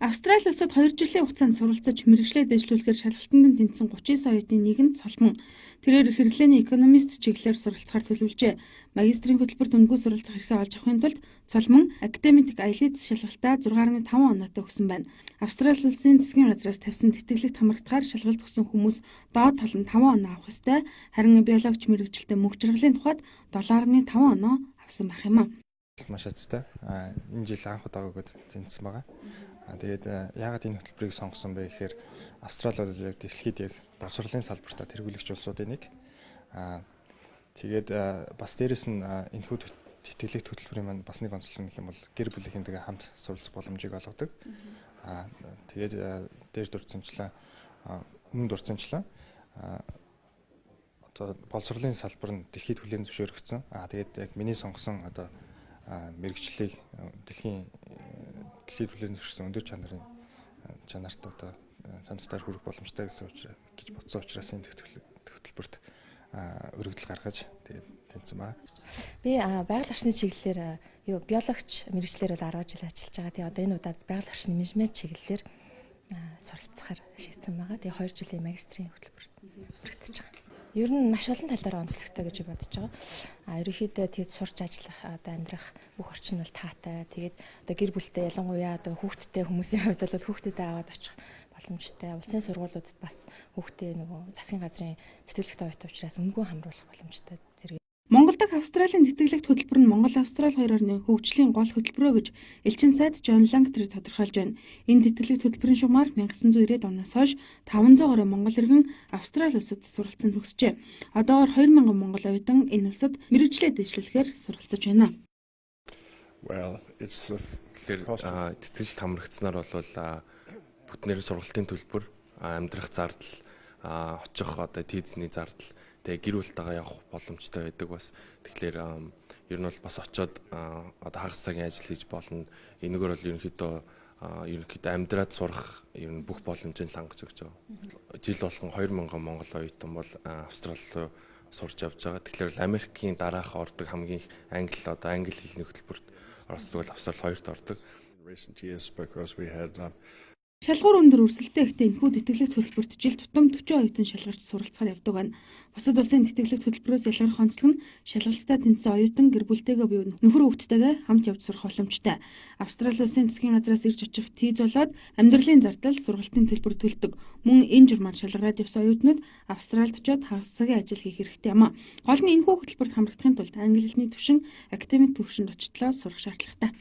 Австрали улсад 2 жилийн хугацаанд суралцаж, мэргэжлээ дэвшлүүлэхээр шалгалтанд нь тэнцсэн 39 оюутны нэг нь Цолмон. Тэрээр хэрэглээний экономист чиглэлээр суралцахаар төлөвлөжээ. Магистрийн хөтөлбөрт үнэгүй суралцах эрхээ олж авахын тулд Цолмон Academic IELTS шалгалтаа 6.5 оноотой өгсөн байна. Австрали улсын засгийн газраас тавьсан тэтгэлэгт хамрагдахаар шалгалт өгсөн хүмүүс доод тал нь 5 оноо авах ёстой. Харин биологич мэргэжилтэн Мөнхжаргалын тухайд 7.5 оноо авсан байх юм а. Маш азтай. Энэ жил анх удаа өгөөд тэнцсэн байгаа. Тэгээд яагаад энэ хөтөлбөрийг сонгосон бэ гэхээр Австрали бол яг дэлхийд яг боловсролын салбартаа тэргүүлэгч улсуудын нэг. Тэгээд бас дээрэс нь энэхүү тэтгэлэгт хөтөлбөрийн маань бас нэг онцлог гэх юм бол гэр бүлийнхэнтэйгээ хамт суралцах боломжийг олгодог. Тэгээд дээр дурдсанчлаа, өмнө дурдсанчлаа одоо боловсролын салбар нь дэлхийд хүлээн зөвшөөрөгдсөн. Тэгээд яг миний сонгосон одоо мэргэжлийг дэлхийд хүлээн зөвшөөрсөн өндөр чанарт одоо чанартаар хүрэх боломжтой гэсэн учраас гэж бодсон учраас энэ хөтөлбөрт өргөдөл гаргаж, тэгээд тэнцсэн байна. Би байгаль орчны чиглэлээр, юу, биологич мэргэжлээр бол 10 жил ажиллаж байгаа. Тэгээ одоо энэ удаад байгаль орчны менежмент чиглэлээр суралцахаар шийдсэн байгаа. Тэгээ 2 жилийн магистрийн хөтөлбөр өргөдөж байгаа. Ер нь маш олон талаараа онцлогтой гэж бодож байгаа. Ерөнхийдөө тэгээд сурч ажиллах, одоо амьдрах бүх орчин бол таатай. Тэгээд одоо гэр бүлтэй, ялангуяа одоо хүүхэдтэй хүмүүсийн хувьд бол хүүхэдтэй аваад очих боломжтой. Улсын сургуулиудад бас хүүхдээ нөгөө засгийн газрын тэтгэлэгтэй оюутан учраас үнэгүй хамруулах боломжтой зэрэг. Монгол дахь Австралийн тэтгэлэгт хөтөлбөр нь Монгол Австрали хоёр орны хөгжлийн гол хөтөлбөрөө гэж элчин сайд Жон Лангтри тодорхойлж байна. Энэ тэтгэлэгт хөтөлбөрийн шугамар 1990-ад оноос хойш 500 гаруй монгол иргэн Австрали улсад суралцсан төгсжээ. Одоогоор 2000 монгол оюутан энэ улсад мэргэжлээ дэвшлүүлэхээр суралцаж байна. Well, it's Тэгэхээр тэтгэлэгт хамрагдсанаар бол бүтнээр сургалтын төлбөр, амьдрах зардал, очих одоо тийзний зардал, тэгээ гэр бүлтэйгээ явах боломжтой байдаг бас. Тэгэхээр ер нь бол бас очоод одоо хагас цагийн ажил хийж болно. Энэгээр бол ерөнхийдөө амьдраад сурах ер нь бүх боломжийг хангаж өгч байгаа. Жил болгон 2000 монгол оюутан бол Австрали руу сурч явж байгаа. Тэгэхээр Америкийн дараах ордог хамгийн их англи, одоо англи хэлний хөтөлбөрт оролцдог бол Австрали хоёрт ордог. Recent years because we had Шалгуур өндөр, өрсөлдөөн ихтэй энэхүү тэтгэлэгт хөтөлбөрт жил тутам 40 оюутан шалгарч суралцахаар явдаг байна. Бусад улсын тэтгэлэгт хөтөлбөрөөс ялгарх онцлог нь шалгалтаа тэнцсэн оюутан гэр бүлтэйгээ буюу нөхөр хүүхэдтэйгээ хамт явж сурах боломжтой. Австрали улсын засгийн газраас ирж очих тийз болоод амьдралын зардал, сургалтын төлбөр төлдөг. Мөн энэ журмаар шалгараад явсан оюутнууд Австралид очиод хагас цагийн ажил хийх эрхтэй юм а. Гол нь энэхүү хөтөлбөрт хамрагдахын тулд англи хэлний түвшин академик түвшинд очихлоо сурах шаардлагатай.